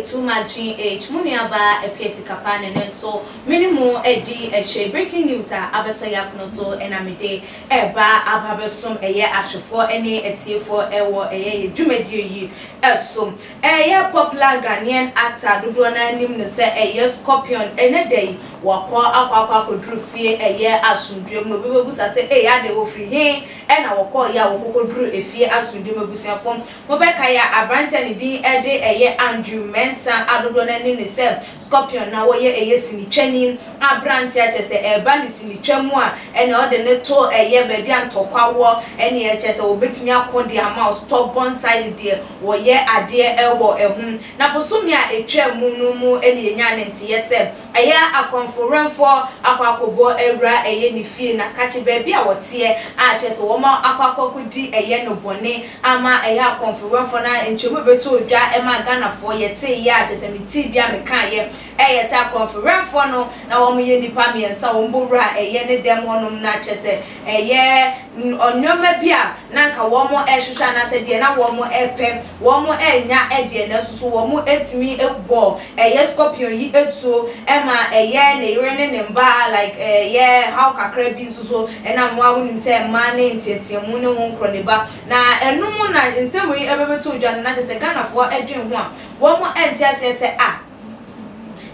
Ɛyɛ Too Much GH, mo nuabaa Akua Sikapa ne ne nso me ne mo adi ɛhyɛ breaking news a abɛtɔ yɛ apono so ɛna mede ɛreba aba abɛsom ɛyɛ ahwɛfoɔ ne atiefoɔ ɛwɔ ɛyɛ yɛ dwumadie yi ɛso. Ɛyɛ popular Ghanaian actor dodoɔ no ara nim no sɛ ɛyɛ Scorpion, ɛnɛ da yi wakɔ akɔ akɔ akɔduru fie ɛyɛ asomdwoeɛ mu na obi bɛbusa sɛ ei adɛn wɔfiri he ɛna wɔkɔɔeɛ a wɔkɔkɔduru efie asomdwoeɛ mu. Abusuafoɔ mobɛkae a aberanteɛ a ne din de ɛyɛ Andrew Mensah a dodoɔ no ara nim no sɛ Scorpion na wɔyɛ ɛyɛ sinitwani aberanteɛ a kyerɛ sɛ ɛreba ne sinitwa mu a ɛna ɔde no to ɛyɛ baabi a ntɔkwa wɔ ɛneɛ kyerɛ sɛ wɔbɛtumi ako de ama wo stubborn side deɛ wɔyɛ adeɛ wɔ ɛho. Na bosome a ɛtwaa mu no mu na yɛnyaa ne nteɛ sɛ ɛyɛ akorɔmfo werɛmfoɔ akɔ akɔbɔ awura ɛyɛ ne fie na kakye baabi a wɔteɛ a kyerɛ sɛ wɔn akɔ akɔdi ɛyɛ no bɔne ama ɛyɛ akorɔmfo werɛmfoɔ no a nkyɛmu bɛtɔɔ dwa ɛmaa Ghanafoɔ yɛteeɛ a kyerɛ sɛ metee bi a mekaeɛ ɛyɛ sɛ akorɔmfo werɛmfoɔ no na wɔn yɛ nnipa mmiɛnsa wɔn bɔ wura ɛyɛ ne dɛm hɔnom na kyerɛ sɛ ɛyɛ nnoɔma bi a na anka wɔrehwehwɛ anaasɛ deɛ na wɔrepɛ, wɔannya deɛ, nanso so wɔtumi bɔ ɛyɛ scorpion yi tuo ma ɛyɛ ne yere ne ne mma like ɛyɛ haw kakra bi nso so ɛnam wo a wonim sɛ mmaa ne nteateamu ne ho nkorɔ ne ba na ɛno mu na nsɛm wei ɛbɛbɛtɔ dwa no na kyerɛ sɛ Ghanafoɔ dwen ho a wɔn nte aseɛ sɛ ah,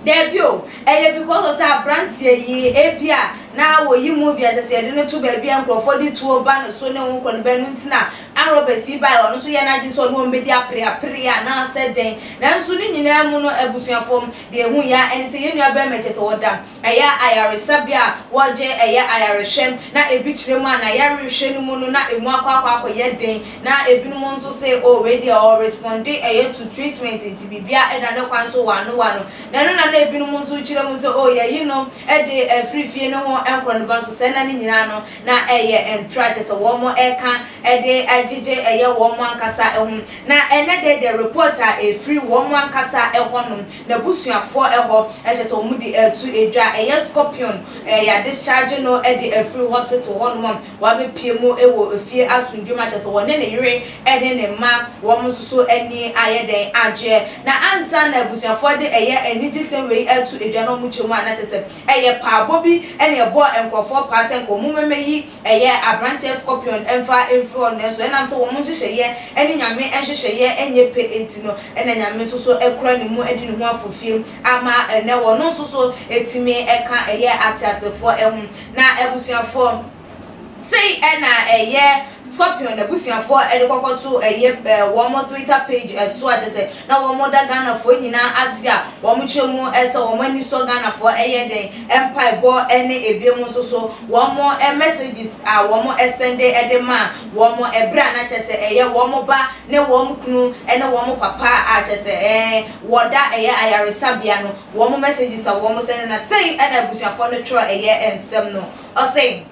daabi o, ɛyɛ because of sɛ aberanteɛ yi ebia na wɔyi movie a kyerɛ sɛ yɛde no to baabi a nkurɔfoɔ de tuo ba ne so ne ho nkorɔ no bɛn no nti na armed robbers yi baeɛ, ɔno nso yɛ n'adwene sɛ ɔne wɔn bɛdi apereapere anaasɛ dɛn. Nanso ne nyinaa mu no, abusuafoɔ, deɛ ehu ya ɛne sɛ yɛn nua bɛrima kyerɛ sɛ wɔda ɛyɛ ayaresabea a wɔgye ɛyɛ ayarehwɛ na ebi kyerɛ mu a na ayarehwɛ no mu no na emu akɔ akɔyɛ den na ebinom nso sɛ oh, wei deɛ ɔresponde ɛyɛ to treatment nti biribia ɛda ne kwan so wano wano na ɛno na ebinom nso kyerɛ mu sɛ oh, yɛyi no ɛde afiri fie ne ho nkorɔ no ba nso sɛ na ne nyinaa no na ɛyɛ ntra kyerɛ sɛ wɔn ɛka ɛde agyegye ɛyɛ wɔn ankasa ɛho. Na ɛnɛ de the report a efiri wɔn ankasa ɛhɔnom n'abusuafoɔ ɛhɔ ɛkyɛ sɛ wɔn de ɛtu edwa, ɛyɛ Scorpion ɛyɛ discharge no ɛde afiri hospital hɔnom a wabɛpie mu ɛwɔ efie asomdwom akyɛ sɛ wɔne ne yere ɛne ne mma wɔn nso so ani ayɛ dɛn agyeɛ. Na ansa na abusuafoɔ de ɛyɛ anigyesɛm wei ɛtu edwa na wɔn kyɛ mu a na kyerɛ sɛ ɛyɛ paabɔ bi ɛna ɛbɔ nkurɔfoɔ paa sɛ nka wɔn mmɛmɛ yi ɛyɛ aberanteɛ Scorpion ɛmfa mfiri hɔ, nanso ɛnam sɛ wɔn nhyehyɛeɛ ɛne Nyame nhyehyɛeɛ ɛnyɛ pɛ nti no ɛna Nyame nso so ɛkura ne mu ɛde ne ho afofie ama ɛnɛ wɔn nso so ɛtumi ɛka ɛyɛ ateasefoɔ ɛho. Na abusuafoɔ, sei ɛna ɛyɛ Scorpion abusuafoɔ ɛde kɔkɔto ɛyɛ wɔn Twitter page ɛso a kyerɛ sɛ na wɔn da Ghanafoɔ nyinaa ase a wɔn kyerɛ mu ɛsɛ wɔn ani sɔ Ghanafoɔ ɛyɛ den mpaebɔ ɛne ebiem nso so wɔn messages a wɔn ɛsende ɛde ma wɔn ɛbrɛ a na kyerɛ sɛ ɛyɛ wɔn ba ne wɔn kunu ɛne wɔn papa a kyerɛ sɛ wɔda ɛyɛ ayaresabea no, wɔn messages a wɔn sende. Na sei ɛna abusuafoɔ no twerɛ ɛyɛ nsɛm no, ɔsɛ,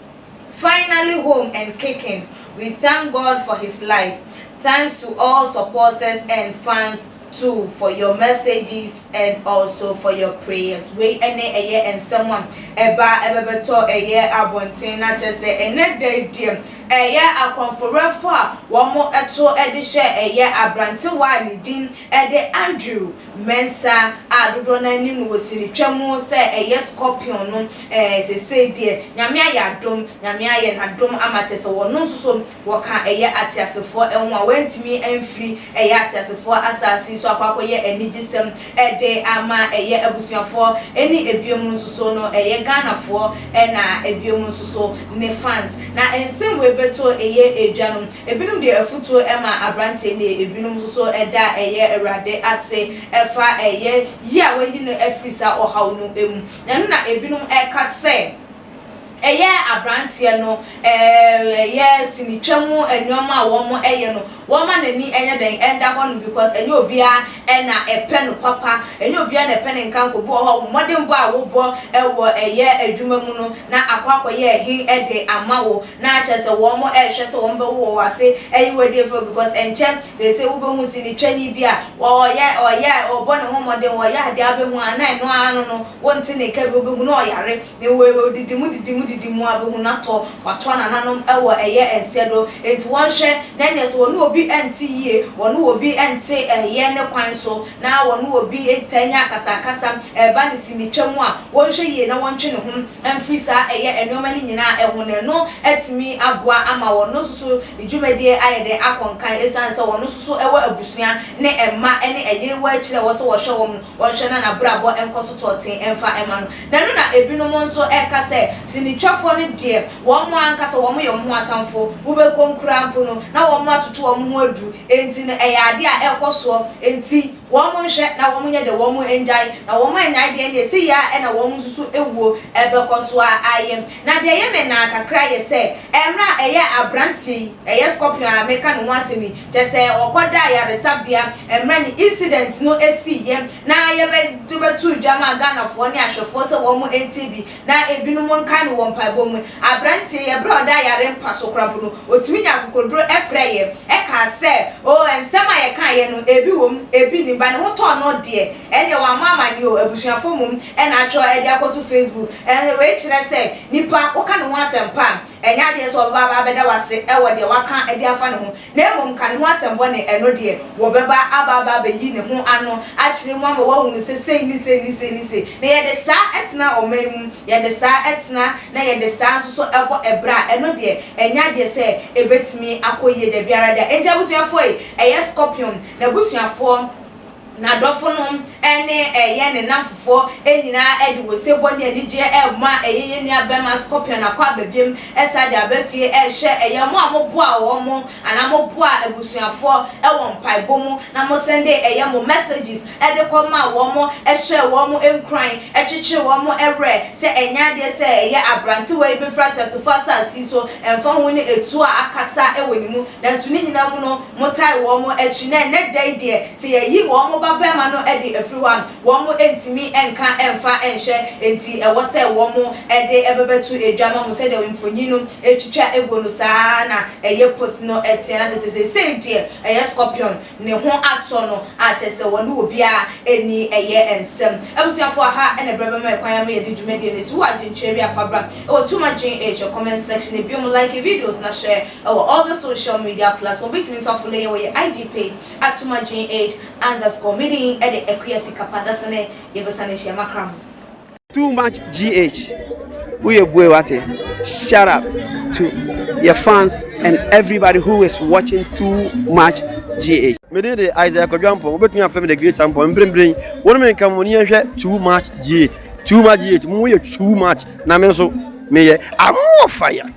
"Finally home and kicking. We thank God for his life. Thanks to all supporters and fans too for your messages and also for your prayers." Wei ɛne ɛyɛ nsɛm a ɛba ɛbɛbɛtɔ ɛyɛ abɔnten na kyerɛ sɛ ɛnɛ da yi deɛ ɛyɛ akɔnforɛfo a wɔn ɛto ɛde hyɛ ɛyɛ aberantewa a ne din ɛde Andrew Mensah a dodoɔ no anim no wɔ sinitwa mu sɛ ɛyɛ Scorpion no, sesei deɛ Nyame ayɛ adom, Nyame ayɛ n'adom ama kyerɛ sɛ wɔn nso so wɔka ɛyɛ ateasefoɔ ɛho a wɔntumi amfiri ɛyɛ ateasefoɔ asase so akɔ akɔyɛ anigyesɛm ɛde ama ɛyɛ abusuafoɔ ɛne ebiem nso so no ɛyɛ Ghanafoɔ ɛna ebiem nso so ne fans. Na nsɛm wei bɛtɔ ɛyɛ edwa no, ebinom de afutuo ɛma aberanteɛ ne ebinom nso so ɛda ɛyɛ Awurade ase ɛfa ɛyɛ yi a wayi no afiri saa ɔhaw no emu. Na ɛno na ebinom ɛka sɛ ɛyɛ aberanteɛ no ɛyɛ sinitwa mu nneɛma a wɔn ɛyɛ no, wɔn ma n'ani ɛnyɛ dɛn ɛnda hɔ no because ɛnyɛ obiara ɛna ɛpɛ no papa, ɛnyɛ obiara na ɛpɛ ne nka nko bi wɔ hɔ. Mmɔdenbɔ a wobɔ ɛwɔ ɛyɛ adwuma mu no na akɔ akɔyɛ ɛhe ɛde ama wo na akyerɛ sɛ wɔn ɛrehwɛ sɛ wɔn bɛwɔ wɔ ase ɛyi wɔ adi efo because ɛnkyɛn sɛsɛ wobɛhu sinitwani bi a ɔyɛ ɔyɛ ɔbɔ ne ho mmɔden, wɔyɛ adeɛ abɛhu a na ɛno ano no wɔnte ne nka bi, wobɛhu na ɔyare ne wɔ didi mu didi mu. Wodidi mu a bɛhu no atɔ, watoa nananom wɔ ɛyɛ nseɛ do. Enti wɔnhwɛ na ɛneɛ sɛ wɔne obi nte yie, wɔne obi nte ɛyɛ ne kwan so, na wɔne obi taa nya akasakasa, ɛba no sinitwa mu a, wɔnhwɛ yie na wɔntwe ne ho mfiri saa ɛyɛ nnoɔma no nyinaa ho, na ɛno atumi aboa ama wɔn nso so ne dwumadie ayɛ dɛn akɔ nkan, ɛsiane sɛ wɔn nso so wɔ abusua ne mma ne ɛyere wɔ akyire a ɛwɔ sɛ wɔhwɛ wɔn no, wɔnhwɛ na n'abrabɔ nkɔ so tɔɔten mfa mma no. Na ɛno na ebinom nso reka sɛ sinitwafoɔ no deɛ wɔn ankasa wɔn yɛ wɔn ho atamfo, wobɛkɔ nkuraa mpo no na wɔn atoto wɔn ho aduru, enti no ɛyɛ adeɛ a ɛrekɔ soɔ, enti wɔn nhwɛ na wɔn nyɛ deɛ wɔn ngyae, na wɔn annyae deɛ ɛnneɛ sei ara na wɔn nso so wuo bɛkɔ so ara ayɛ. Na deɛ ɛyɛ me naa kakra yɛ sɛ mmerɛ a ɛyɛ abranteɛ yi, ɛyɛ Scorpion a meka ne ho asɛm yi, kyerɛ sɛ ɔkɔdaa ayaresabea mmerɛ ne incident no siiɛ na yɛbɛ de bɛtoo dwa maa Ghanafoɔ ne ahwɛfoɔ sɛ wɔn ntie bi na ebinom nkae no wɔ mpaebɔ mu. Abranteɛ yi, ɛberɛ a ɔda yare mpa so koraa mpo no, ɔtumi nyaa akokoduro frɛɛ yɛn kaa sɛ, Oh, nsɛm a yɛkaeɛ no, ebi wɔ mu, ebi nnim, but ne ho tɔɔ no deɛ, ɛnneɛ wammɔ amanneɛ o, abusuafoɔ mmom na atwerɛ de akɔto Facebook. Ɛɛ, wei kyerɛ sɛ nipa, woka ne ho asɛm pa a, ɛnyɛ adeɛ sɛ ɔbɛba aba abɛda wo ase wɔ deɛ waka de afa ne ho. Na mmom ka ne ho asɛm bɔne, ɛno deɛ, wɔbɛba aba aba abɛyi ne ho ano akyerɛ mu ama woahunu sɛ sei ne sei ne sei ne sei. Na yɛde saa tena ɔman yi mu, yɛde saa tena na yɛde saa nso so bɔ bra a, ɛno deɛ, ɛnyɛ adeɛ sɛ ɛbɛtumi akɔ yie dabiara da. Enti abusuafoɔ ei, ɛyɛ Scorpion n'abusuafoɔ, n'adɔfonom ne ɛyɛ ne nnamfofoɔ nyinaa de osebɔ ne anigyeɛ rema ɛyɛ yɛn nua bɛma Scorpion akɔ aba biom san de aba fie rehyɛ ɛyɛ mo a moboaa wɔn anaa moboaa abusuafoɔ wɔ mpaebɔ mu na mo sɛnde ɛyɛ mo messages de kɔ maa wɔn hyɛɛ wɔn nkuran kyekyere wɔn werɛ sɛ ɛnyɛ adeɛ sɛ ɛyɛ abrantewa yi bɛfiri ateasefoɔ asase yi so ɛmfa ho ne etuo a akasa wɔ ne mu nanso ne nyinaa mu no motae wɔn akyi na ɛnnɛ da yi deɛ Sɛ yɛyi wɔn babarima no adi afiri hɔ a, wɔntumi nka mfa nhyɛ, enti ɛwɔ sɛ wɔde bɛbɛto dwa ma mo sɛdeɛ mfonyin no retwitwa gu no, saa ara na ɛyɛ post no teɛ, na kyerɛ sɛ seesei deɛ ɛyɛ Scorpion ne ho atɔ no a, kyerɛ sɛ wɔne obiara nni ɛyɛ nsɛm. Abusuafoɔ, aha na berɛ bɛma kwan ama yɛde dwumadie no asi. Wowɔ adwenkyerɛ bi a, fa bra wɔ Tuma GH comment section, na biom like videos na share wɔ all the social media platforms. Wobɛtumi nso afollow yɛn wɔ yɛn IG page Atuma GH underscore me din de Akua Sikapa dasene yɛbɛsane ahyia makra mo. Too much GH woyɛ bue wate shut up to your fans and everybody who is watching too much GH. Me din de Isaiah Kwadwo Ampong, wobɛtumi afrɛ me The Great Ampong. Mprempren, wo ne me nka mo ni yɛnhwɛ Too Much GH. Too Much GH, mo yɛ too much, na me nso meyɛ I'm more fire.